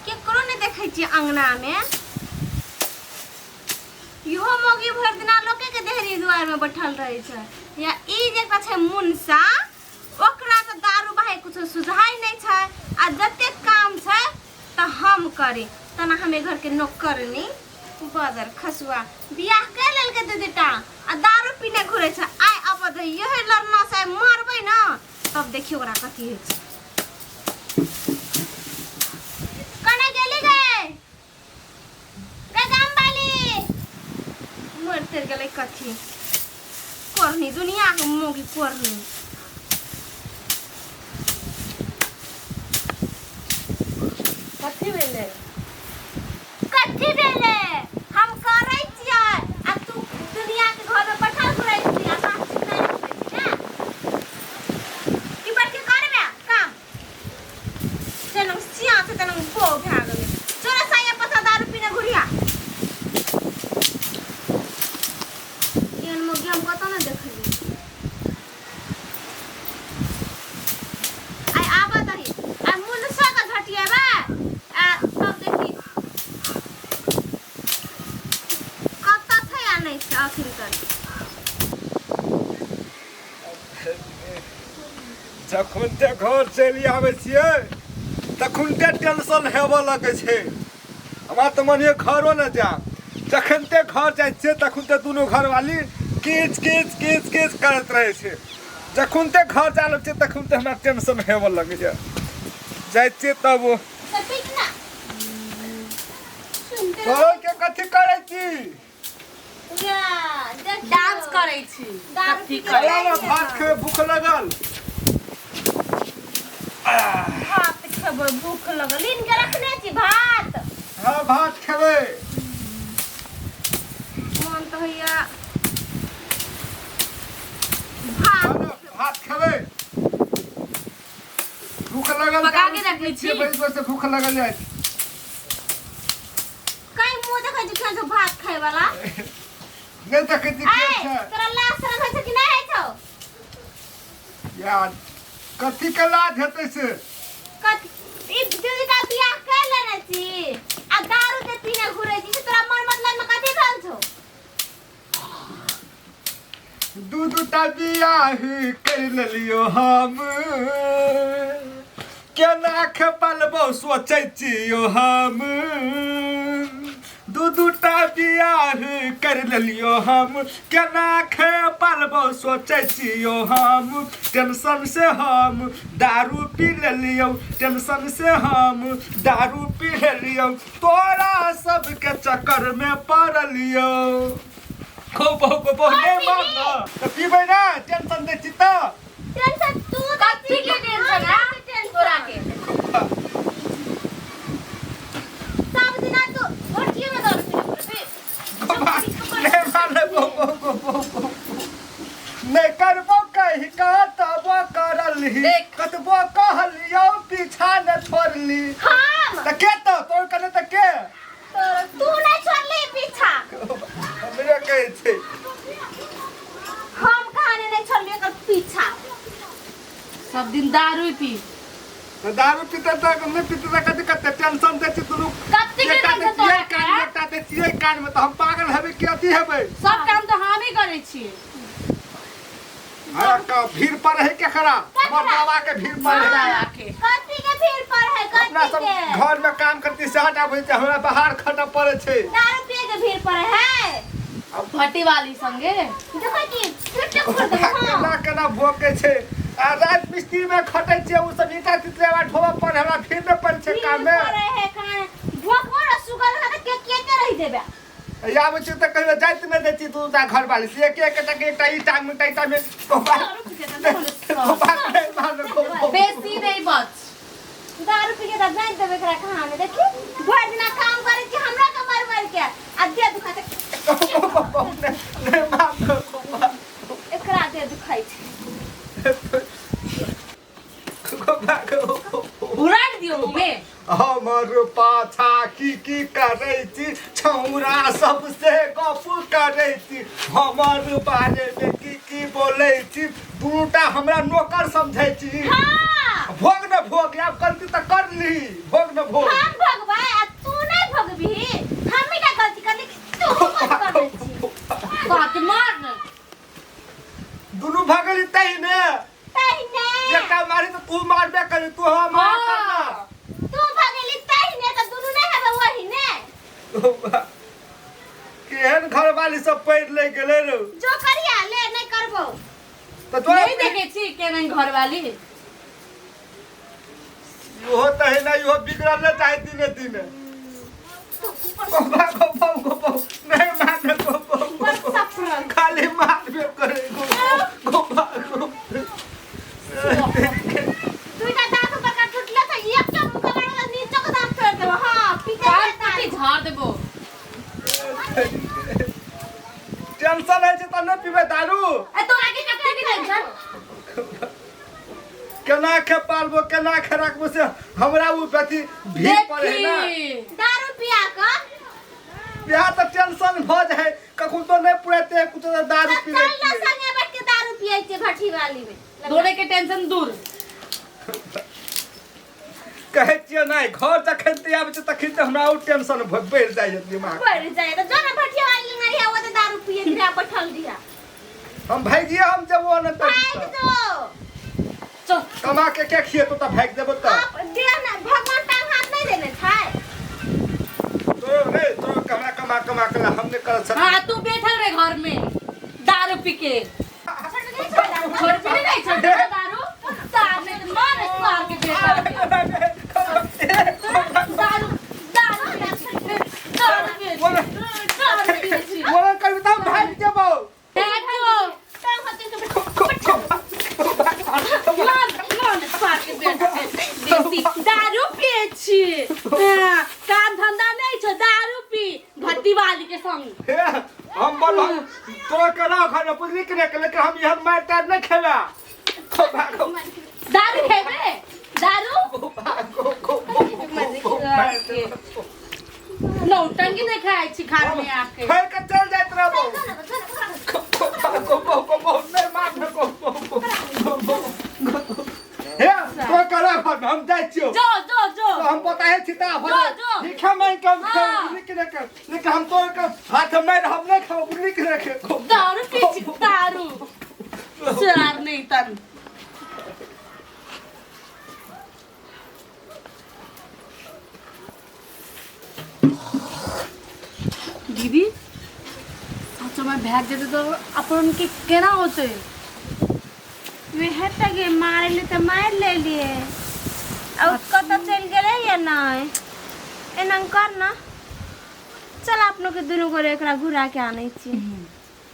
केकरो नहि देखै छियै अङ्गनामे। इहो मौगी भरि दिना लोके के देहरी दुआरमे बैठल रहै छै, या ई जे एकटा छै मुनसा, ओकरा तऽ दारू भाई कुछो सुझाइ नहि छै, आ जतेक काम छै तऽ हम करी तना हमे घरके नौकरनी। बदर खसुआ बियाह कर लेलकै दू दूटा आ दारू पीने घुरै छै। आइ अब यही लड़ना से मारबै ने, तब देखियौ ओकरा कथी होइ छै। कने गेली गे गे गाम वाली? मर तर गेलै कथी कोरनी दुनिया के मोगी कोरनी। कथी भेलै? कथी भेलै? हम करै छियै आ तू दुनिया के घर में बैठल घुरै छी आ बात सुनै घुरै छी ने। की पर के करबे काम? चलू सिया से तनू बो भए गेलै। चोरा साया पता दारू पीने घुरिया। एहन मोगी हम कतौ ने देखलियै। आइ आबऽ दही, आइ मुनसा के झटिएबै आ तब देखी कतऽ छै आ नहि छै अखन तक। जखन ते घर चलि आबै छियै तखन ते टेंशन हेबऽ लगै छै। हमरा तऽ मन होइए घरो ने जायब। जखन ते घर जाइ छियै तखन ते दुनू घरवाली किच किच किच किच करैत रहै छै। जखन ते घर जा लगै छियै तखन ते हमरा टेंशन हेबऽ लगैए। जाइ छियै तब तऽ पीट ना सुनते। तोरो के कथी करै छी? या देखियौ। डांस करै छी। दारू कथी पी के करै? चला ने भात खेबै, भूख लगल। भात खेबै, भूख लगल। लीन के रखने छी भात? हँ, भात खेबै। मन तऽ होइया भात। भात खेबै, भूख लगल। पका के रखने छी। बड़ी जोर से भूख लगल जाय। कहीं मुंह देखै छी केहन छौ भात खाय वाला? नहि देखै छी ऐ के छै। तोरा लाज शरम होइ छौ कि नहि होइ छौ? यार, कथी के लाज हेतै से? कथी ई दीदी का बियाह कर लेने छी आ दारू के पीने घुरै छी से तोरा मन मतलब में कथी भेल छौ? दू दूटा बियाह कर लेलियो हम, केना खेपलबो सोचै छियो हम। दू दूटा बियाह कर लेलियो हम, केना खेपलबो सोचै छियो हम। टेंशन से हम दारू पी लेलियो, टेंशन से हम दारू पी लेलियो, तोरा सबके चक्कर में पड़लियो। खूब बहुत बहुत नहीं मार ना तो पीबै ना, टेंशन दै छी तऽ। टेंशन तू कथी के टेंशन है तोरा के? सब दिना तू घटिए में दारू पीने घुरबे। नहीं मारले बो बो बो बो बो नहीं करबो कही कतबो करलही। देख। कतबो कहलियौ पीछा न छोड़ली। हम तऽ के तऽ तोर कने तऽ के तू नहीं छोड़ली पीछा। हमरे कहै छै। हम कहानी नहीं छोड़ली एकर पीछा। सब दिन दारू पी। तऽ दारू पीते तऽ नहि पीते तऽ कथी कते टेंशन दै छै दुनू। कथी के एकटा टेंशन दै छियै तोरा कान में, के? एकटा दै छियै कान में, तऽ हम पागल हेबै कि अथी हेबै? सब काम तऽ हम ही करै छियै। हाँ, का भीड़ पर है केकरा? मर्दावा के भीड़ पर है। मर्दावा के। कथी के भीड़ पर है? अपना कथी सब के? घर में काम करती से हटा होइ छै, हमरा बाहर खटऽ पड़ै छै। दारू पिए के भीड़ पर है। भट्टी वाली संगे। देखो कि छुट्टे खोल दे। केना केना भोकै छै आ रात मिस्त्री में खटै छियै, ओ सब ईटा तितरेवा ढोबऽ पर हमरा भीड़ में पड़ै छै भीड़ काम में। पर है कान भोकबो न सुगल है के के के रहि देबे। आबै छै तऽ कहियो जाइत नहि दै छी दू टा घर वाली से एक एक टा के एकटा ई टांग में एकटा में। बेसी नहीं बच। दारू पी के तऽ जानि देबै एकरा कहानी। देखी भरि दिना काम करै छी हमरा के मारि मारि के आ दे दुखाइ छै। एकरा दे दुखाइ छै। उड़ाड़ दियो मुँह में। हमर पाछा की की करै छी, छौरा सबसे गप करै छी, हमर बारे में की की बोलै छी, दूटा हमरा नौकर समझै छी। हाँ। भोग उ मारबे करी तू हम मार करना। तू भगेली तही ने त दुनू नै हेबे वही ने। केहन घर वाली सब पढ़ ले गेलै रो। जो करिया ले नहीं करबो। त तोरा नहीं देखे छी केना घरवाली। इहो त है ना इहो बिगड़ल ने चाहे दिने दिने। गोपा गोपा गोपा नहीं माने गोपा गोपा खाली मारबे करे गोपा गोपा। दुईटा दांत ऊपर का टूटले त एकटा मुंह के मारल नीचे के दांत तोड़ देबो। हां पीटे कान पट्टी झाड़ देबो। टेंशन है छै त न पीबे दारू। ए तोरा के कते के टेंशन? केना के पालबो केना के राखबो से हमरा उ अथी भीड़ पड़े ना। दारू पिया क बियाह त टेंशन भ जाए कखन तो नहीं पुरेते कुछ तो दारू पी चल ना संगे बैठ के दारू पियै छै भट्ठी वाली में। दोने के टेंशन दूर। कहै छियै नहि घर जखन ते आबै छै तखन ते हमरा और टेंशन बढ़ि जाइ छै दिमाग बढ़ जाए त जो ना भट्ठी वाली में रहिया वो त दारू पियै रहिया बैठल रहिया। हम भागिए हम जबो न भाग जो चल कमा के के खिएतो त भागि देबो त। आप दे ना भगवान टांग हाथ नहीं देने छै। तो नहीं तो कमा कमा कमा के हम नहीं कर सकते। हां तू बैठल रहे घर में दारू पी के। छोड़ भी नहीं छोड़ दारू सामने तो मार मार के बेटा दारू दारू दारू बोला कभी तो भाग जेबो। भाग जो टांग हाथ के दारू पिए छी काम धंधा नहीं छो दारू पी भट्टी वाली के संग। हम बोल तो करा खाना बुझली के लेकिन हम यहाँ मार तार नहीं खेला। दारू खेबे दारू नौटंकी नहीं खाए छी घर में आके खेल के चल जाइत रहबो। नहीं मार हे तो करा खाना हम जाइ छियो। जो जो जो हम बताए छी त ठीक है मैं कम खाऊ लेकिन लेकिन हम तो हाथ में हम नहीं खाओ बुझली के रखे दारू पी छी दारू चार नहीं तन। दीदी सच में भाग जेते तो अपन के केना होते? वह तक मारे ले त मार ले लिए और कत चल गेलै या नहीं एना कर ना चल अपनो के दुनू गोरे एकरा घुरा के आनै छी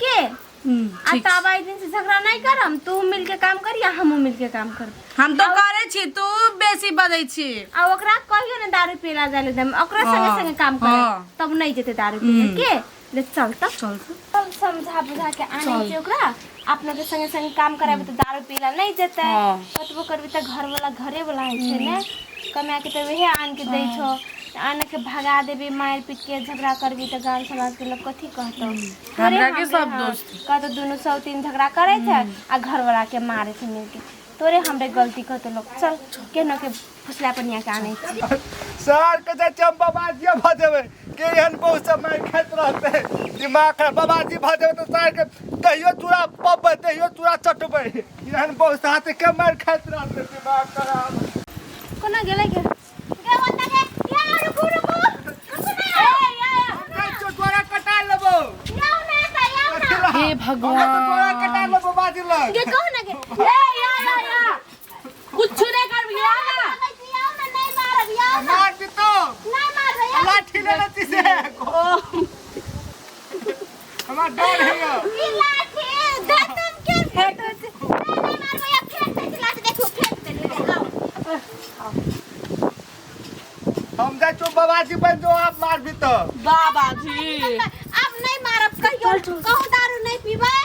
के आ तब आई दिन से झगड़ा नहीं करम। तू मिल के काम करी आ हमहू मिल के काम करब। हम तो करे छी तू बेसी बजै छी। आ ओकरा कहियो ने दारू पीला जाले देम ओकरा संगे संगे काम करे तब नहीं जेते दारू पीले के ले। चल त चल चल समझा बुझा के आनै छी ओकरा अपना के संगे संगे काम कराबे त दारू पीला नहीं जेते। कतबो करबी त घर वाला घरे वाला है छै ने कमा के त वहे आन के दै छो आन के भगा देबी मार पीट के झगड़ा करबी त गांव समाज के लोग कथी कहतो? हमरा के सब दोस्त कहतो दुनू सौ तीन झगड़ा करे छै आ घर वाला के मारे छै मिलके तोरे हमरे गलती कहतो लोग। चल केनो के फुसला पनिया के आनै छी। सर के जे हम बाबाजी भ जेबै के एहन बहुत सब मार खाइत रहते दिमाग खराब। बाबाजी भ जेबै त सर के दहियो चूड़ा पबबै दहियो चूड़ा चटबै एहन बहुत हाथ के मार खाइत रहते दिमाग खराब। कोना गेलै के गे ओता गे या रुकू रुकू रुकू ना ए या हम चोरा कटा लेबो याउ ना त याउ ना। हे भगवान तोरा कटा लेबो बाजी लग गे कहो ना गे ए या या या कुछ नहीं कर या ना याउ ना नहीं मारब याउ ना मार दी तो नहीं मारब याउ लाठी ले लेती से हमार डर है ई लाठी दे तुम के फेंक नहीं नहीं मारब या फेंक दे लाठी देखो फेंक दे आओ। हम जाइ छौ बाबाजी बन जो आप मार भी तो बाबाजी अब नहीं मारब कहियो कहू दारू नहीं पीबै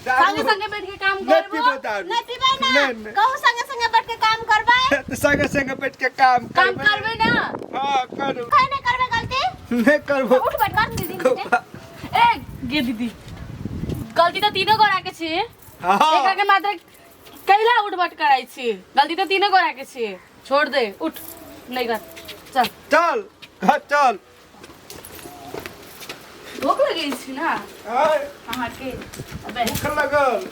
संगे संगे बैठ के काम नहीं करबो पीबो दारू नहीं पीबै ना कहू संगे संगे बैठ के काम करबै संगे संगे बैठ के काम काम करबै ना। हां करू कहीं नहीं करबै गलती नहीं करबो। उठ बैठ कर दीदी ए गे दीदी गलती त तीनों गोरा के छी। एकरा के मात्र कैला उठ बैठ कराई छी गलती त तीनों गोरा के छी। छोड़ दे उठ नहीं कर चल चल घर चल। भूख लगे छी ना अहाँ के? भूख लगल।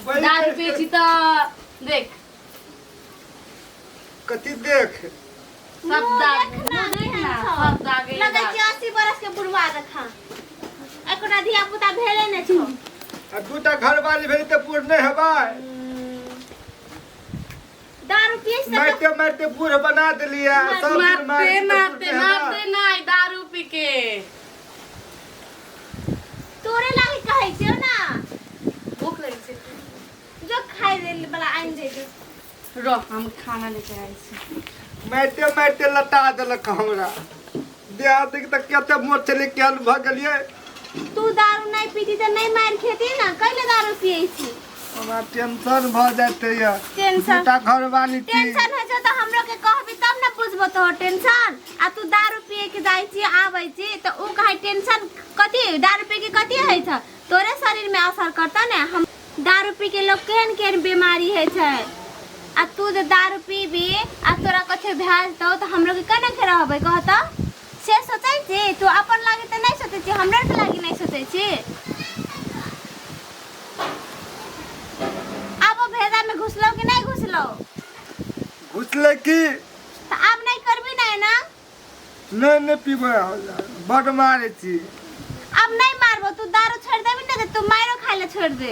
दारू पिए छी तऽ देख। कथी देख? सब दाग मुँह देखना मुँह देख केहन ना, छौ। सब दागे लगै दाग। छै 80 बरस के बुढ़वा देखा, एकोटा धिया पुता भेले नहि छौ। आ दूटा घरवाली भेलै तऽ बूढ़ नहि हेबै? दारू पिए छी तऽ मारिते मारिते बूढ़ बना देलियै सब दिन। मारते मारै छी तऽ बूढ़ मारते नहि मारते हेबै? नहि, दारू पी के। तोरे लागी कहै छियौ ना। भूख लगै छै। जो खाइ लेल बला आनि दे जो। रह, हम खाना लेके आयल छी। मारिते मारिते लटा देलक हमरा देह। देख तऽ कते मोट छलै, केहन भऽ गेलियै। तू दारू नहि पीती तऽ नहि मारि खेती ने। कैले दारू पिए छी? हमरा टेंशन भऽ जाते ये। टेंशन? दूटा घरवाली छी। टेंशन होइ छौ तऽ हमरो के कहबी तब ने बुझबो तोहर टेंशन। आ तू दारू पिए के जाइ छी आबै छी तऽ उ कहै टेंशन कथी? दारू पी के कथी होइ छै? तोरे शरीर में असर करतौ ने। हम दारू पी के लोग केहन केहन बीमारी होइ छै। आ तू जे दारू पीबी आ तोरा कथी भए जेतौ तऽ हमरो के केना के रहबै, कहतऽ से सोचै छी? तू अपन लागी तऽ नहि सोचै छी, हमरो के लागी नहि सोचै छी। आब ओ भेजा में घुसलौ कि नहि घुसलौ? घुसले की। तऽ आब नहि करबी ने एना? नहि, नहि पीबै, बड मारै छी। आब नहि मारबो। तू दारू छोड़ देबी ने तऽ तू मारो खाय ले छोड़ दे।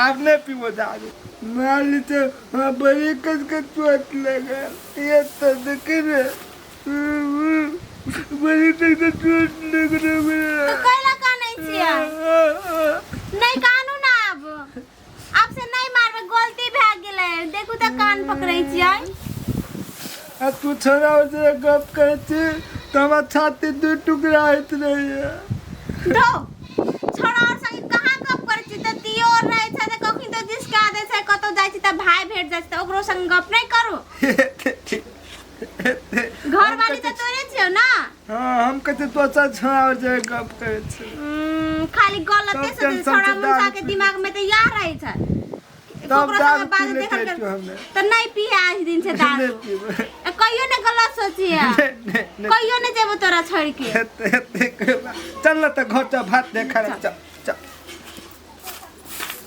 आब नहि पीबो दारू। मार ली तऽ हमरा बड़ी कस के चोट लगल। ये तो देखे ने, बड़ी तक तो चोट लग तू रहा। कैला कानै छियै? नहि कानू ना। आब आब से नहि मारबै, गलती भए गेलै। देखू तऽ कान पकड़ै छियै। आ तू छोड़ा से गप करै छी तऽ हमरा छाती दू टुकड़ा होइत रहैया। धो छोड़ा और संगे कहाँ गप करै छी? तऽ दियो और रहै छै तऽ कखनी तऽ जिसका दै छै। कतौ जाइ छी तऽ भाय भेट जाइ छै तऽ ओकरो संग गप नहि करू? घरवाली तऽ तोरे छियौ ना। हाँ, हम कहै छी दोसर छोड़ा और जे गप करै छी। खाली गलते सब सोचै टेंशन छोड़ा छै, मुंसा दारू के पी। दिमाग में तऽ यार रहै छै। तब ककरो दारू संगे पी बात लै देखल छियै हमे। तऽ नहि पिए आज दिन से नहि दारू। पीबै। आ कहियो ने गलत सोचिए। नहि, नहि, नहि। कहियो ने जेबो तोरा छोड़ के। चल न तऽ घर चल, भात देख, खाना चल।